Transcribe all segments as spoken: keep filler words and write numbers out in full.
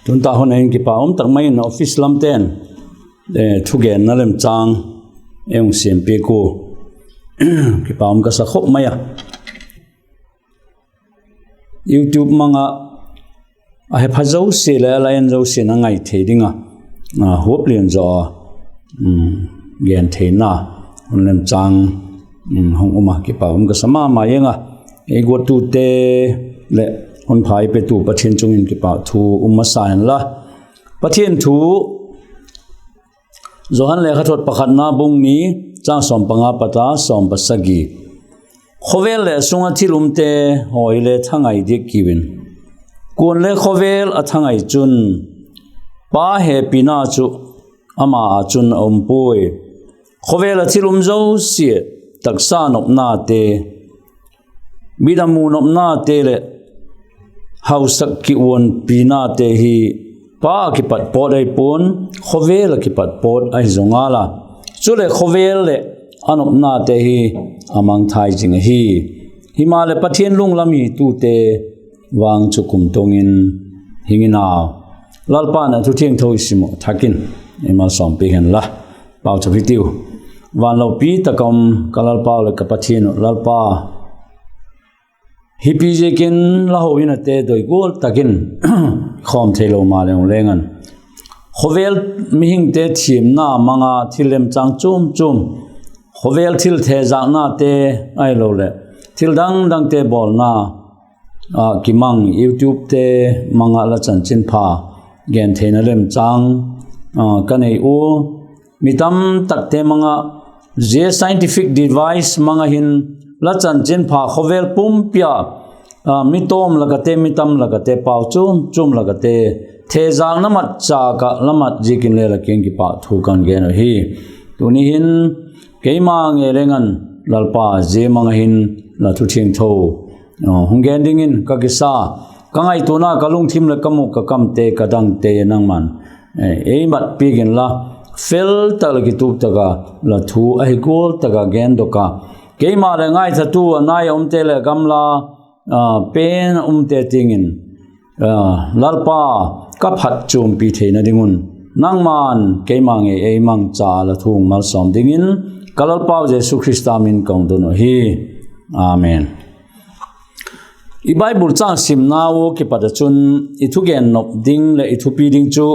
Tun ta hun ah hin kipak um tak mai in office lamte'n thugenna lemchâng ei hung siampiak ua, kipak um ka sa khop mai a. YouTube mang ah a hepha zosia leh a la en zosia'n a ngai thei ding a, huap lian zaw a gen theina hun lemchâng hung um a, kipak um ka sa ma ma ing a. Ei guattute leh hun pha ei petu Pathian chung in kipakthu um masa hen la. Pathian thu, Johan lekhathot pakhatna bung ni, châng sawm panga pat a sawm pasagi. Khawvel leh a sung ah thil umte haw hile thangai diak kiu in; kuale khawvel a thangai chun, Pa hepina chu ama ah chun a um puai. Khawvel ah thil um zosia, taksa nopnate, mit a mu nopnate leh hausak kiuanpinate hi Pa ah kipat pawt ahi pua'n, khawvel ah kipat pawt ahi zaw ngal a; chuleh khawvel leh a nopnate hi a mangthai zing ahi. Himaleh Pathian lunglam hitute vang chu kumtuang in hing in au. Lalpa'n a thu thiangtho i sim uh thak in ei malsawmpiak hen la. Pauchap hitiu. Van lopi tak a um ka Lalpau leh ka Pathian uh, Lalpa, hipi ziakin la hoinate doi gual tak in khawm theilo maleng leng an, khawvel mihingte thiamna mang a thil lemchâng chuam chuam, khawvel thil thezâknate ahiloleh thil dang dangte bawlna ah kimang YouTubete mang ah la chanchinpha gen theina lemchâng ka nei ua, mi tam takte mang ah, zia scientific device mang ah hin la chanchinpha khawvel pumpi ah mi tawm lak ate, mi tam lak ate, pau chuam chuam lak ate, thezâkna mat châk ah la mat ziakin le la kiang kipakthu ka hun gen uh hi. Tuni hin keima ngei leng an, Lalpa, zia mang ah hin la thu thiangtho hung gen dingin ka kisa. Ka ngaituana, ka lungthim leh ka mûk, ka kamte, ka dangte nangma'n ei mat piak inla, fel tak leh kitup tak a la thu ahi gual tak a gendok a, keima leh ngaithatu a nai a umte leh gamla pen a umte tiang in, Lalpa, ka phat chuampi theina ding un nangma'n keima ngei ei mangcha la thu hung malsawm dingin ka Lalpau Jesu Khrista min ka hung don uh hi. Amen. I Bible châng simna ua kipat ah chun i thugen nop ding leh i thupi ding chu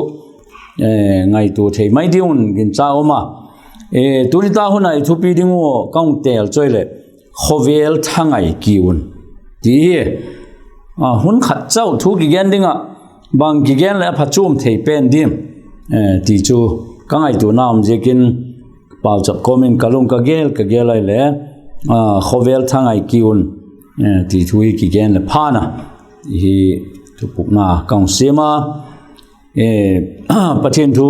ngaitua thei mai ding un ginchâk um a. Tuni ta hun a i thupi ding ua ka hung têl chu ahileh, khawvel thangai kiu un, ti hi. Hun khat chau thu kigen ding ah, bang kigen leh a phachuam thei pen diam, ti chu ka ngaituana um ziakin, pauchap kawm in ka lung ka gel ka gel ahileh, khawvel thangai kiu un, ti thu hi kigen leh phan a, hi thupukna ka hung siam a. Pathian thu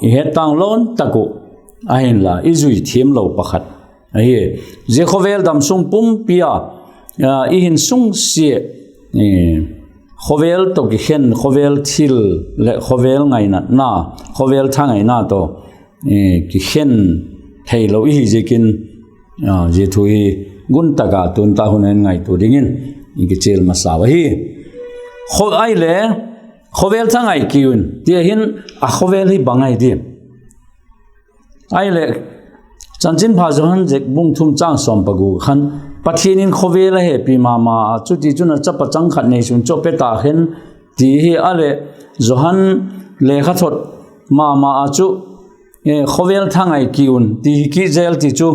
i het tâng lawn tak uh, ahinla i zui thiam lo pakhat ahi. Zia khawvel damsung pumpi a i hin sungsia, khawvel tawh kikhen, khawvel thil leh khawvel ngainatna, khawvel thangaina tawh kikhen theilo i hi ziakin, zia thu hi gun tak a tun ta hun a hin ngaitua dingin i kichial masau ahi. Ahileh, khawvel thangai kiu in, ti a hin, a khawvel hi bang ahi diam? Ahileh, Chanchinpha Johan zek bung thum châng sawm paguk khan, Pathian in khawvel a hepi ma ma a, chutichun a chapa chang khat neisun chu a pe ta khen, ti hi a leh, Johan lekhathot ma ma a chu khawvel thangai kiu in ti hi kit zel ti chu,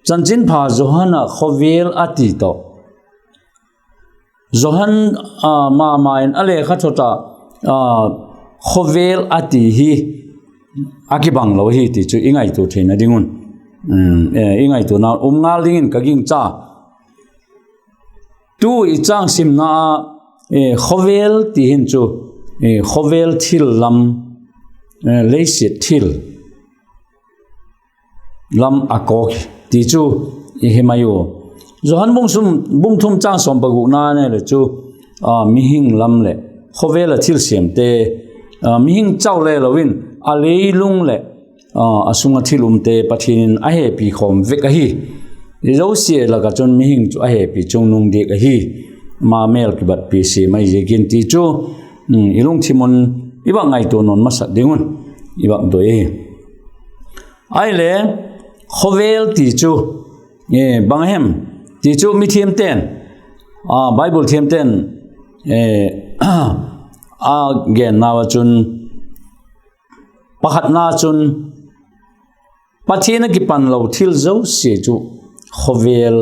Chanchinpha Johan a khawvel a ti tawh, Johan ma ma in a lekhathot ah khawvel a ti hi a kibang lo hi ti chu i ngaitua theina ding un, i ngaituana um ngal dingin ka gingcha. Tu i châng simna ah khawvel ti hin chu khawvel thil lam, leisiat thil lam a kawk ti chu i he mai ua. Johan bung thum châng sawm pagukna nei leh chu, mihing lam leh khawvel a thilsiamte, mihing chau le lo in a leilung leh a sung ah thil umte Pathian in a hepi khawm vek ahi. Zia zosia lak ah chun mihing chu a hepi chungnung diak ahi. ama mêl kibatpi siam ahi ziakin ti chu, i lungthim un i vak ngaitua nawn masak ding un i vak doi ahi. Ahile, khawvel ti chu bang hem ti chu mithiamte'n, Bible thiamte'n a gennau ah chun, pakhatna chun Pathian a kipanlo thil zosia chu khawvel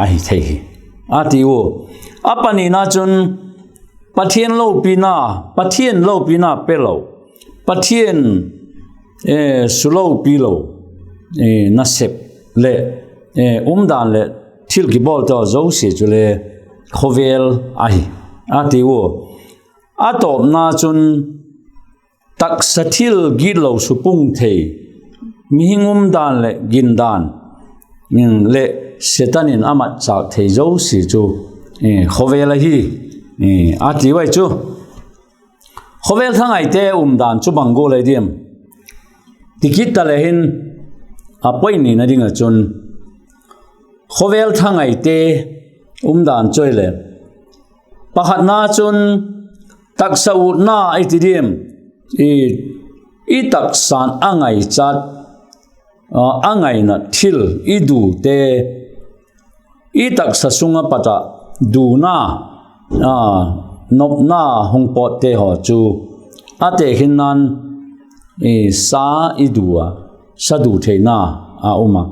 ahi thei hi, a ti ua. A panina chun Pathian lopina, Pathian lopina pe lo, Pathian sulopi lo nasep leh umdan leh thil kibawlte zosia chule khawvel ahi, a ti ua. A tawpna chun taksa thil gitlo supung thei, mihing umdan leh gindan leh Setan in a matchâk thei zosia chu khawvel ahi, a ti uai chu. Khawvel thangaite umdan chu bang gual ahi diam ti kit ta le hin, a point nina ding ah chun, khawvel thangaite umdan chu ahile, pakhatna chun taksa utna i ti diam, i taksa'n a ngaichat, a ngaina thil i dute, i taksa sung ah pat ah duna, nopna hung pawtte haw chu a tekhinna'n, sa i du a, sa du theina a um a,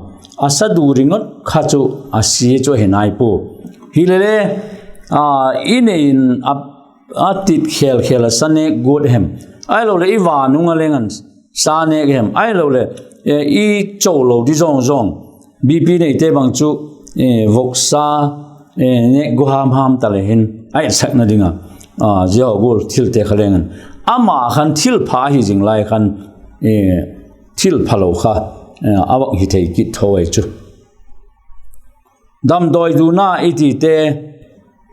a sa du ringot kha chu a sia chu ahi nai pua. Hilele, i nei in a tit khel khel a sa nêk guat hem, ahiloleh i va nung a leng an sa nêk hem, ahiloleh i cho lo di zawng zawng, BP neite bang chu voksa nêk gu ham ham ta le hin a etsakna ding a, zia haw gual thilte kha leng an, ama khan thil pha ahi zing lai khan, thil phalo kha a vak hi thei kit tho ahi chu. Damdawi duna i tite,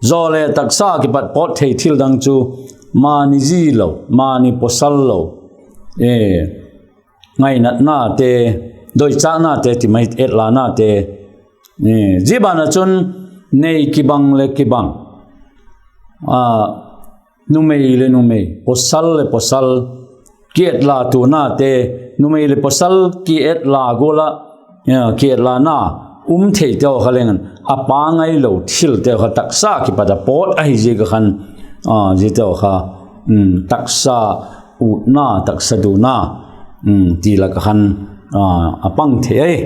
zaw leh taksa kipat pawt thei thil dang chu, mani zi lo, mani pawsal lo, ngainatnate, doichâknate ti mai, etlanate, zia ban ah chun nei kibang leh kibang, numei leh numei, pawsal leh pawsal kietla tuanate, numei leh pawsal kietla gual ah, kietlana um theite haw kha leng an, a pangailo thilte haw kha taksa kipat a pawt ahi ziak a khan, ziate haw kha taksa utna, taksa duna ti lak ah khan a pang thei ahi.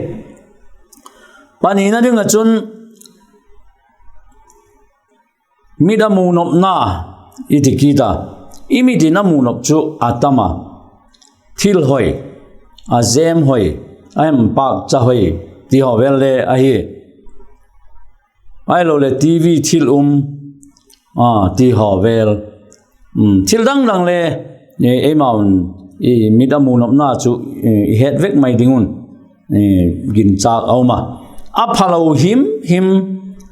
Panina ding ah chun, mit a mu nopna i ti kit a, i mit in a mu nop chu a tam a, thil hoi, a jêm hoi, a em pâkcha hoi ti haw vel le ahi, ahiloleh TV thil um ti haw vel, thil dang dang le eimau'n i mit a mu nopna chu i het vek mai ding un ginchâk a um a, a phalo him him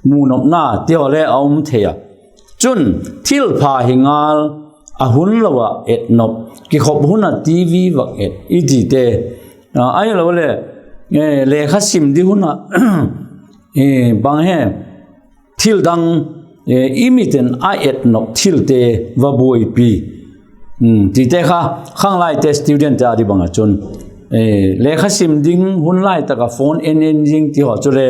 mu nopna ti haw le a um thei a. Chun, thilpha hi ngal, a hun lo ah et nop, kikhop hun ah TV vak et i tite, ahiloleh lekha sim ding hun ah bang he, thil dang, i mit in a et nop thilte va buaipi tite kha, khanglaite studentte â ding bang ah chun, lekha sim ding hun lai tak ah phone en en zing ti haw chule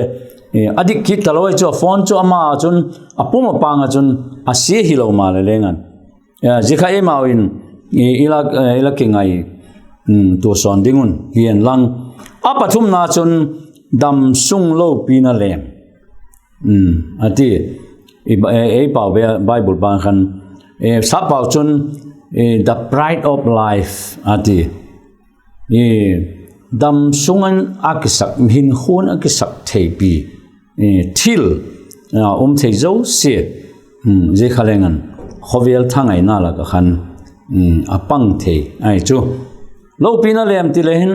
a dik kit talo ahi chu, a phone chu ama chun a pum a pang ah chun a sia hilo maleh leng an, zia kha eimau in i la kingai tua sawn ding un hi hen lang. A pathumna chun, damsung lopina lem a ti. Ei pau Bible bang khan, sappau chun the pride of life a ti. Damsung in a kisak, hinkhua in a kisak theipi thil um thei zosia, zia kha leng an khawvel thangaina lak ah khan a pang thei ahi chu. Lopina lem ti le hin,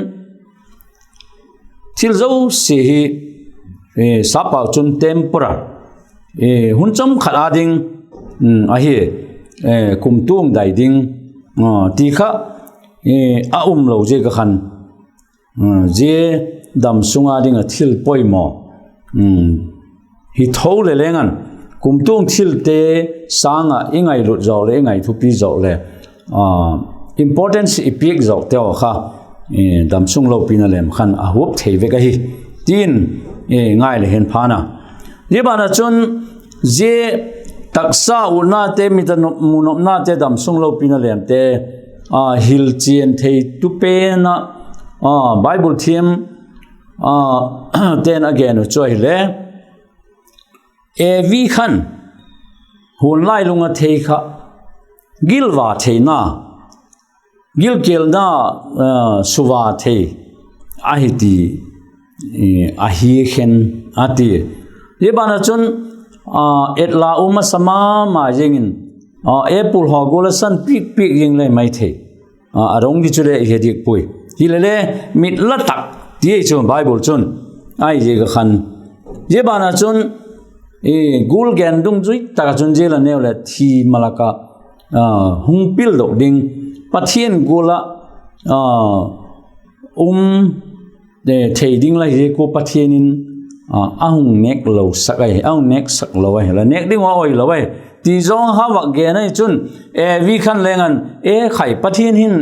thil zosia hi, sappau chun temporal, hun chawm khat â ding ahi, kumtuang dai ding ti kha a um lo ziak ah khan, zia damsung â ding ah thil poimaw hi tho leh leng an, kumtuang thilte sâng ah i ngailut zawk leh i ngai thupi zawk leh importance i piak zawkte haw kha damsung lopina lem khan a huap thei vek ahi, ti'n ngai leh hin pha'n a. Zia ban ah chun zia taksa utnate, mit a mu nopnate, damsung lopina lemte hilchian thei tu pen ah Bible thiam te'n a gen uh chu ahile, Evi khan hun lailung a thei kha gilva theina, gilkialna, suva thei ahi ti ahi khen a ti. Zia ban ah chun et la um a sa ma ma zing in, apple haw gual a san piak piak zing le mai thei. A rong di chu le i he diak puai. Hilele mit la tak ti chu Bible chun ahi ziak a khan. Zia ban ah chun gul gen dungzui tak ah chun zia la neu leh thi malak ah hung pildok ding, Pathian gual ah um thei ding la hi ziak ua Pathian in a hung nêk lo sak ahi, a hung nêksak lo ahi, la nêk ding ua awi lo ahi ti zawng kha vak gen ahi chun, Evi khan leng an, e khai Pathian hin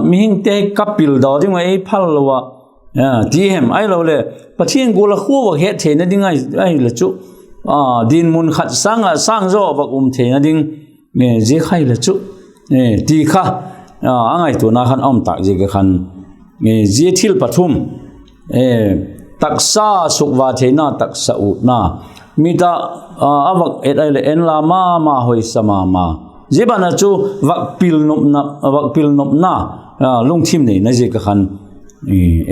mihingte ka pildaw ding uh ei phal lo a ti hem, ahiloleh Pathian gual a khua vak het theina ding ahile chu dinmun khat sâng ah sâng zaw vak um theina ding, zia kha hile chu ti kha a ngaituana khan a um tâk ziak a khan, zia thil pathum, taksa sukva theina, taksa utna, mit ah a vak et ahileh en la ma ma, hoi sa ma ma, zia ban ah chu vak pil nopna, lungthim neina ziak a khan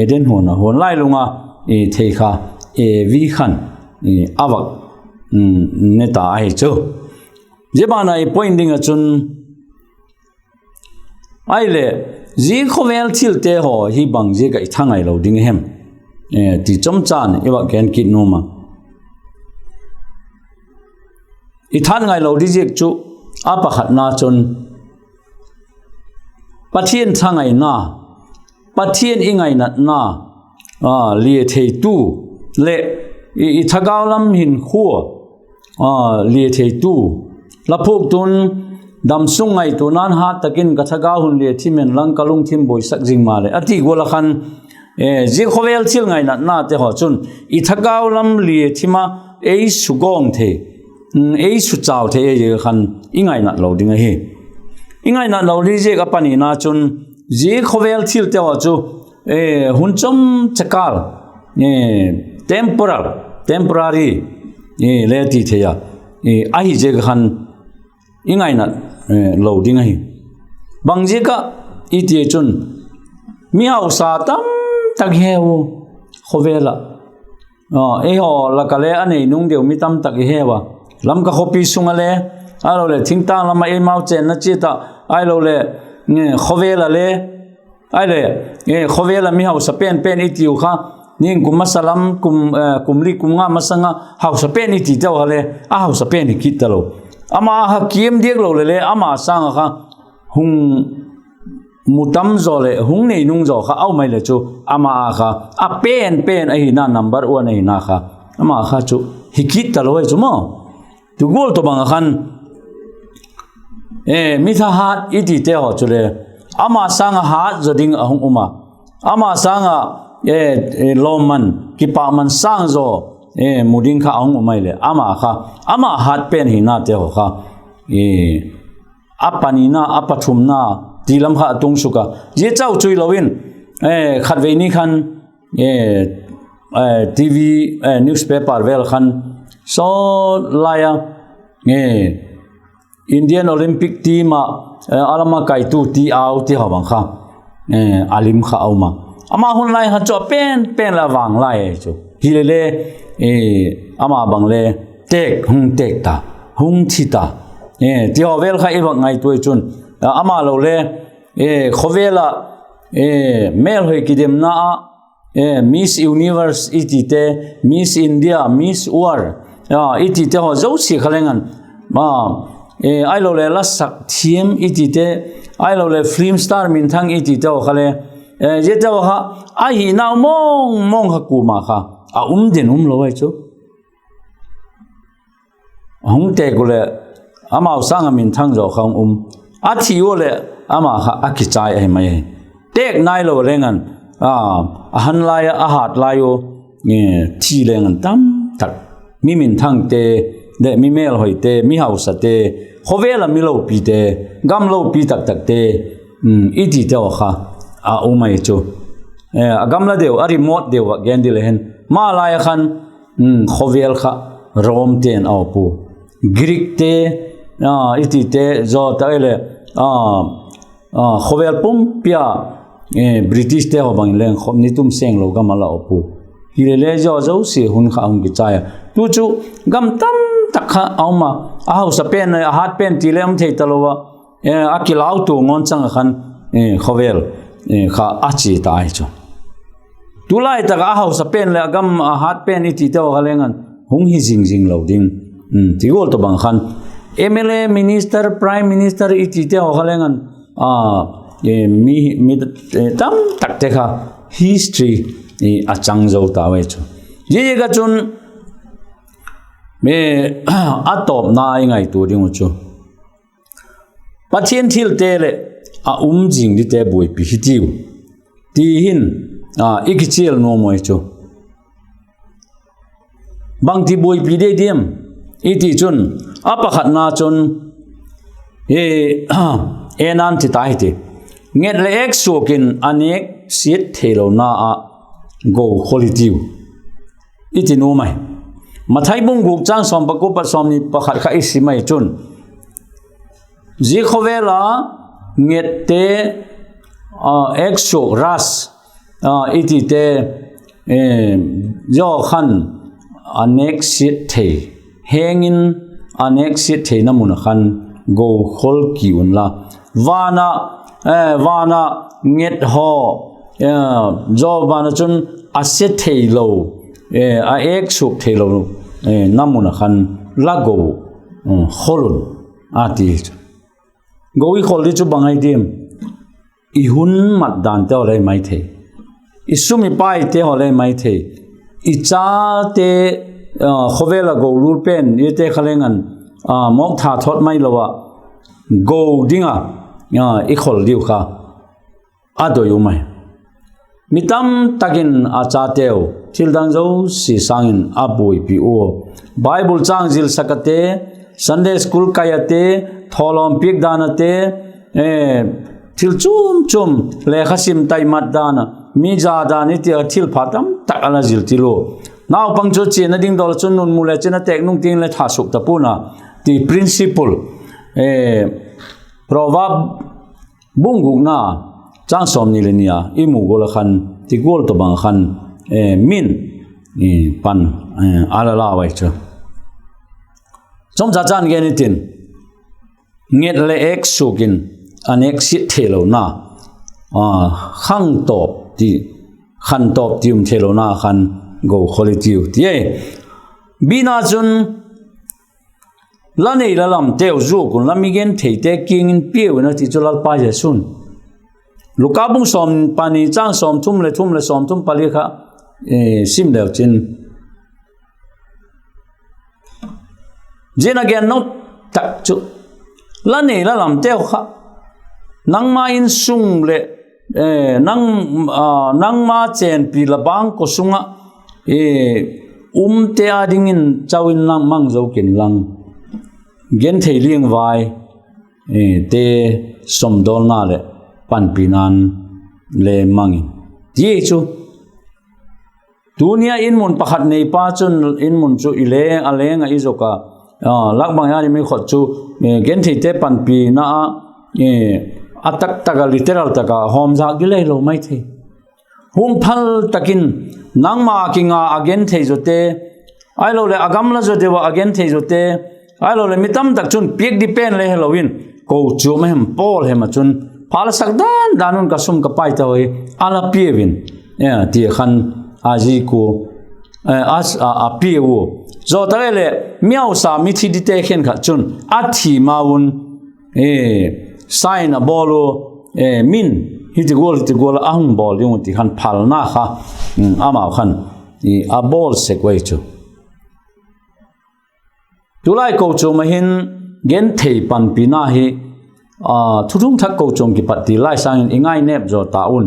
Eden huan a, huan lailung a thei kha Evi khan a vak ne ta ahi chu. Zia ban ah i point ding ah chun, ahileh zia khawvel thilte haw hi bang ziak ah i thangai lo ding hem ti chomcha'n i vak gen kit nuam a. I thangai lo di ziak chu, a pakhatna chun Pathian thangaina, Pathian i ngainatna lia theitu leh i thagau lam hinkhua lia theitu, la phuaktu'n, damsung ngaituana'n hat tak in ka thagau hun lia thim hen lang, ka lungthim buaisak zing maleh a ti gual a khan, zia khawvel thil ngainatnate haw chun i thagau lam lia thim a, ei sugawng thei, ei suchau thei ahi ziak a khan i ngainat lo ding ahi. I ngainat lo di ziak a panina chun, zia khawvel thilte haw chu hun chomcha kâl, temporal, temporary le ti thei a, ahi ziak a khan i ngainat lo ding ahi. Bang ziak ah i ti chun, mi hausa tamtak i heu khawvel ah, eihaw lak ah le a neinung deu mi tamtak i heu a, Lamka khawpi sung ah le, ahiloleh thingtâng lam ah eimau chênna chiat ah, ahiloleh khawvel ah le, ahile khawvel ah mi hausa pen pen i tiu kha, ning kum masa lam, kum li kum nga masang a hausa pen i titeu kha le a hausa pen hi kit talo. Ama kha kiam diak lo le le ama sâng ah kha hung mu tam zaw leh hung neinung zaw kha a um ahile chu, ama kha a pen pen ahina, number one ahina kha, ama kha chu hi kit talo ahi chu maw. Tu gual tawhbang ah khan, mi thahat i tite haw chule, ama sâng ah hat zaw ding a hung um a, ama sâng ah lawmman, kipakman sâng zaw mu ding kha a hung um ahileh, ama kha, ama hat pen hinate haw kha, a panina, a pathumna ti lam kha a tung suk a. Zia chau chu hilo in, khatvei ni khan TV, newspaper vel khan, sawt lai a, Indian Olympic team ah a lam a kaitu T. Ao ti haw bang kha a lim kha a um a. Ama hun lai kha chu a pen pen leh a vang lai chu hile le, ama bang le têk, hung têk ta, hung thi ta, ti haw vel kha i vak ngaitua i chun, ama lo le khawvel ah mêlhoi kidemna ah Miss Universe i tite, Miss India, Miss World i tite haw zosia kha leng an, ahiloleh la sak thiam i tite, ahiloleh film star minthang i tite haw kha le, ziate haw kha a hinau mawng mawng kha kuama kha a um den um lo ahi chu. A hung têk u leh, amau sâng ah minthang zaw kha hung um. A thi ua leh, ama kha a kichai ahi mai hi. Têk nailo leng an, a, a han lai a, a hât lai u, thi leng an tamtak. Mi minthangte, leh mi mêlhoite, mi hausate, khawvel ah mi lopite, gam lopi taktakte, i tite haw kha a um ahi chu. A gamla deu, a remote deu ah gen ding le hin, malai ah khan, khawvel kha Romte'n a uap u. Greekte, i tite zaw tak leh, khawvel pumpi a, Britishte haw bang in leng khawp ni tum senglo gam a la uap u. Hilele zia zosia hun kha hung kichai a. Tu chu gam tamtak kha a um a, a hausa pen, a hât pen ti le um thei talo a, a kilautua ngawn chang ah khan, khawvel kha a chia ta ahi chu. Tulai tak ah a hausa pen leh a gam a hât pen i tite haw kha leng an hung hi zing zing lo ding. Ti gual tawhbang khan M L A, minister, prime minister i tite haw kha leng an, mi, mi tamtakte kha history a chang zo tau ahi chu. Ziaziak ah chun, a tawpna i ngaitua ding uh chu, Pathian thilte leh a um zing dingte buaipi hitiu, ti hin i kichial nuam uh ahi chu. Bangti buaipi ding diam i ti chun, a pakhatna chun, e nan ti ta hi ti, nget leh êk suak in a nêk siat theilona ah go khol hitiu, i ti nuam ahi. Mathai bung guk châng sawm pakua pat sawmni pakhat kha i sim ahi chun, zia khawvel a ngette, êk suak, rush i tite, zia khan a nêk siat thei, heng in a nêk siat theina mun ah khan go khol ki unla, van ah, van ah nget haw, zia van ah chun a se theilo, a êk suak theilona mun ah khan la go khol un, a ti chu. Go i khol ding chu bang ahi diam? I hun mat dante haw le hi mai thei, i sum i paite haw le hi mai thei, i chate, khawvel ah go lul pen ite kha leng an, mawk tha thot mai lo ah go ding a i khol diu kha a doi um ahi. Mi tamtak in a chateu thildang zosia sâng in a buaipi ua, Bible châng zilsak ate, Sunday school kai ate, thawlawm piak dan ate, thil chuam chuam, lekha sim tai mat dan a, mi za dan i ti a thilpha tamtak a la zil til ua. Naupang chu chiana ding dawl ah chun nunmu le chin a têk nung tiang le tha suk ta pua'n a, ti principle, Proverb bung gukna châng sawmni le ni a i mu gual ah khan, ti gual tawhbang khan, min pan a la lau ahi chu. Chawmcha chan gen i tin, nget leh êk suak in a nêk siat theilona, khangtawp ti, khantawp ti um theilona khan go khol hitiu ti ahi. Bina chun, la nei la lamteu zuak unla, mi gentheite kiang in piau in, a ti chu Lalpa Jesu'n. Luka bung sawm pani châng sawmthum leh thum leh sawmthum pali kha sim leu chin, zia a gen nop tak chu, la nei la lamteu kha, nangma insung leh, nangma chênpi la bangkua sung ah umte â dingin chau in mang zo kin lang, genthei liangvaite sawmdawlna leh panpina'n le mang in, ti chu. Tuni a in mun pakhat neipa chun in mun chu i leng a leng ah i zuk a, lak bang a i mi khot chu gentheite panpina ah a tak tak a literal tak a hawmzak ding le hilo mai thei. Hung phal tak in nangma kinga a genthei zawte, ahiloleh a gamla zaw deu ah a genthei zawte, ahiloleh mi tamtak chun piak ding pen le helo in, kochuam a hem, pawl hem ah chun, pha la sak dan dan un ka sum ka paite haw hi a la piau in, ti khan a zi ku a, a piau u. Zaw tak leh mi hausa, mithi dingte khenkhat chun a thi ma un sign a bawl u, min hiti gual hiti gual a hung bawl ding uh ti khan phalna kha amau khan a bawl sek uh ahi chu. Tulai kochuam ah hin genthei panpina hi, thuthung thak kochuam kipat ti lai sâng in i ngai nêp zaw ta un,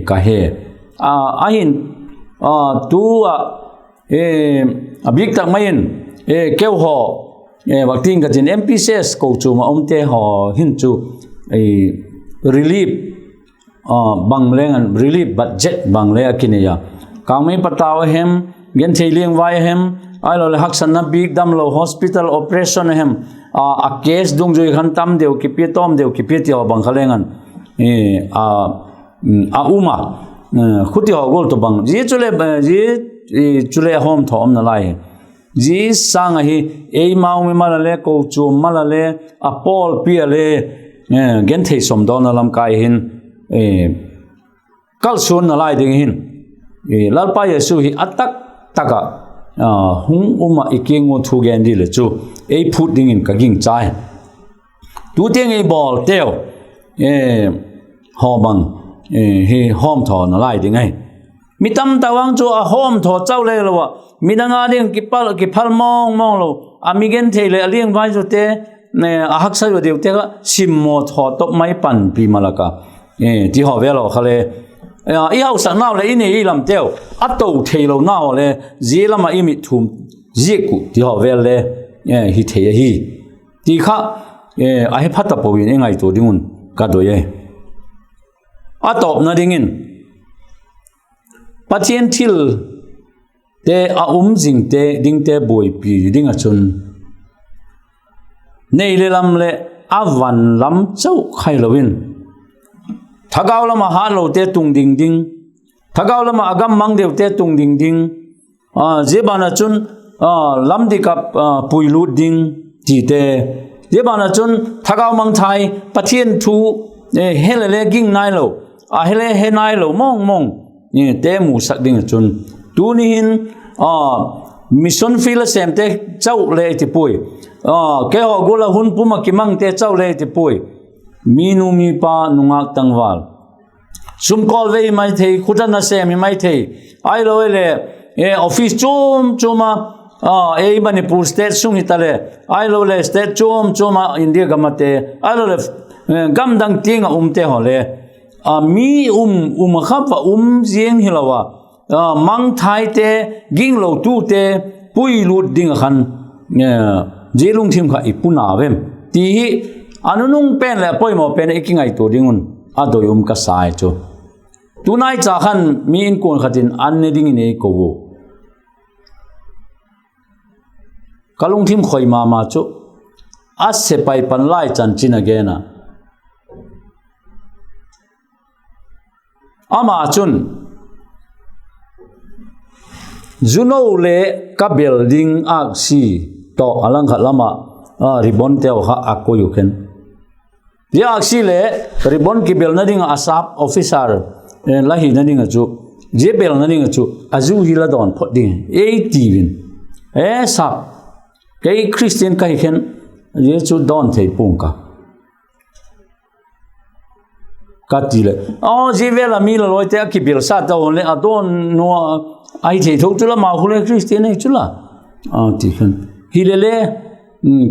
ka he. Ahin, tu ah, a bîk tak mai in, keu haw, vak ting ka tin M P C S kochuam ah umte haw hin chu, relief, bang leng an relief budget bang le a kinei a. Kângmei patau a hem, genthei liangvai a hem, ahiloleh haksatna bîk damlo hospital operation a hem, a case dungzui khan tam deu kipia, tawm deu kipia ti haw bang kha leng an, a um a, khuti haw gual tawh bang. Zia chule, zia chule a hawmthaw umna lai hi. Zia sâng ahi, eimau mi mal a le, kochuam mal a le, a pawlpi a le, genthei sawmdawlna lamkai hin, kalsuanna lai ding hin, Lalpa Jesu hi a tak tak ah hung um ah i kiang ua thu gen di leh chu ei phût dingin ka gingcha hi. Tu tiang ei bawlteu haw bang hi hawmthawna lai ding ahi. Mi tamtak vang chu a hawmthaw chau le lo ah, midang â ding kiphal mawng mawng lo, a mi genthei leh a liangvai zawte, a haksa zaw deute kha simmaw thaw top mai panpi malak a, ti haw vel haw kha le, i hausaknau leh i nei i lamteu a to theilona haw le, zia lam ah i mit thum ziak uh ti haw vel le hi thei ahi, ti kha a he pha tapo in i ngaitua ding un ka doi ahi. A tawpna dingin, Pathian thilte a um zingte dingte buaipi ding ah chun, nei leh lam leh a van lam chau khailo in, thagau lam ah hatlote tung ding ding, thagau lam ah a gam mang deute tung ding ding, zia ban ah chun lam dik ah puilut ding tite, zia ban ah chun thagau mangthai, Pathian thu he le le ging nailo, a he le he nailo mawng mawng te musak ding ah chun, tuni hin mission field a sêmte chau le i ti puai, keihaw gual ah hun pum ah kimangte chau le i ti puai, minu mipa nungâk tangval, sumkawlvei hi mai thei, khut a nasêm hi mai thei, ahilo le office chuam chuam a, ei Manipur state sung hita le, ahilo le state chuam chuam a India gam ate, ahilo le gam dang tiang ah umte haw le, a mi um um ah kha va um ziang hilo a, mangthaite, ginglotute puilut ding ah khan zia lungthim kha i puna vem ti hi a nunung pen leh a poimaw pen i kingaitua ding un a doi um ka sai chu. Tunaicha khan mi inkuan khat in an ne dingin ei ko u. Ka lungthim khoi ma ma chu, a sepai pan lai chanchin a gen a, ama chun, Juno le ka bel ding âksi tawh a langkhat lam ah ribbon teu kha a koi u khen. Zia âksi leh ribbon kibelna ding ah a sap officer la hina ding ah chu, zia belna ding ah chu a zu hi la dawn phot ding ei ti vin. E sap, kei Christian ka hi khen, zia chu dawn thei pua'ng ka, ka ti leh, aw, zia vel a mi la lawite a kibelsa ta un leh a dawn nua, ahi thei tho chu la, ma khu le Christian ahi chu la, a ti khen. Hile le,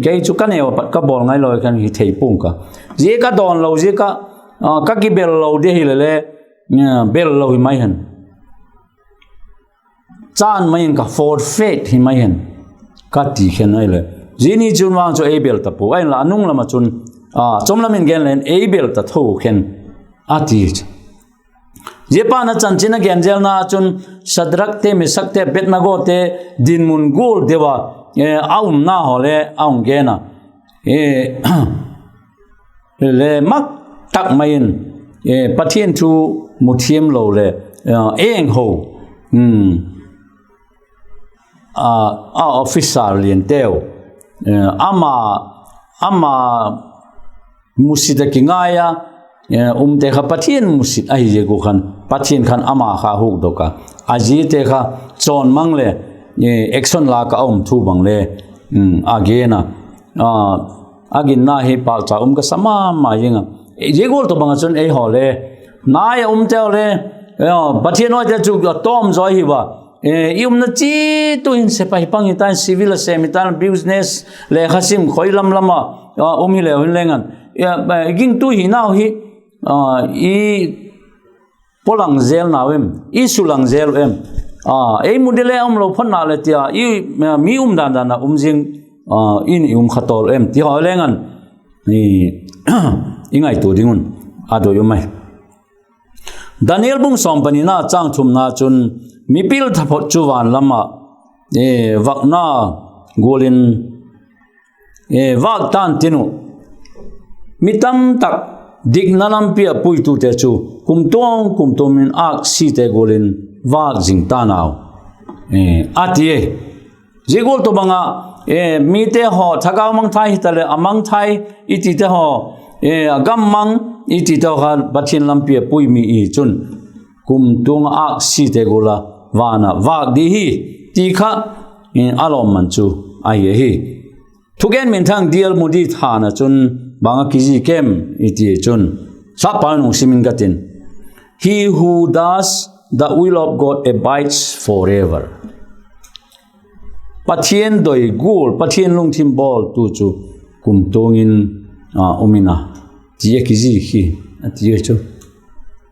kei chu ka neu a pat ka bawl ngailo khen hi thei pua'ng ka. Zia ka dawn lo ziak ah, ka kibel lo di hile le, bel lo hi mai hen. Chan mai in ka forfeit hi mai hen, ka ti khen ahileh. Zia ni chun vang chu ei bel ta pua, ahinla a nung lam ah chun, chom lam in gen leng ei bel ta tho khen, a ti. Zia pa'n a chanchin a gen zelna ah chun Sadrakte, Mesakte, Abednegote dinmun gual deu a, a umna haw le a hung gen a. Le mak tak mai in, Pathian thu muthiam lo leh, eng ho, a officer lianteu, ama, ama musit ah kingai a umte kha Pathian musit ahi ziak uh khan Pathian khan ama kha hukdok a, a ziate kha chawn mang leh, action lâk ah a um thu bang le a gen a. A ginna hi pâkcha um ka sa ma ma zing a. Zia gual tawh bang ah chun eihaw le, nai ah umteu le, Pathian awite chu a tawm zaw hiu a, I umna chi tu hin sepai pang hita in, civil a sêm hita in, business, lekha sim khoi lam lam a um hileu hin leng an, gingtu hinau hi i polang zel nau em, i sulang zel em? Ei mu di le um lo phot na le tia, mi um dan dan a um zing in i um kha tawl em ti haw leng an i ngaitua ding un a doi um ai. Daniel bung sawm panina châng thumna chun, mipil taphot chu van lam ah vakna gual in vâk ta'n tin uh, mi tamtak dikna lampi ah puitute chu kumtuang kumtuang in âksite gual in vâk zing ta'n au, a ti e. Zia gual tawhbang ah mite haw thagau mangthai hitaleh a mangthai i tite haw, a gam mang i tite haw kha Pathian lampi ah pui mi i chun kumtuang ah âksite gual a van ah vâk di hi ti kha a lawmman chu ahi ahi. Thugen minthang D L Moody thân ah chun bang a kizik em i ti chun, sap pa nung sim ing ka tin, He who does the will of God abides forever. Pathian doi gual, Pathian lungthim bawltu chu kumtuang in um in a ti a kizik hi, a ti chu.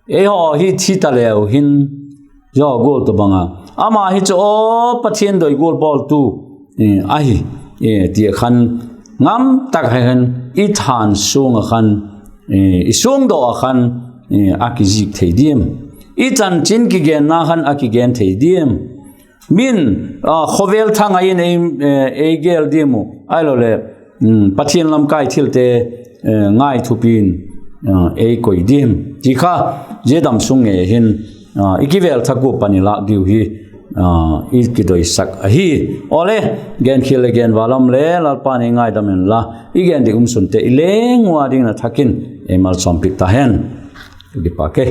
Eihaw hi thi ta leu hin, zia gual tawhbang a, ama hi chu aw Pathian doi gual bawltu ahi ti a khan, ngam tak a khan i thân suang ah khan, i suangdaw ah khan a kizik thei diam? I chanchin kigenna khan a kigen thei diam? Min khawvel thang ah in ei gel diam uh, ahiloleh Pathian lamkai thilte ngai thupi in ei koi diam ti kha, zia dam sung ngei hin i kivêl thak ua pan i lâk diu hi i kidoisak ahi. Awle, genkhial leh genval um le Lalpa'n ei ngaidam inla, i gen dik um sunte i leng ua dingin a thak in ei malsawmpiak ta hen. Kipak e.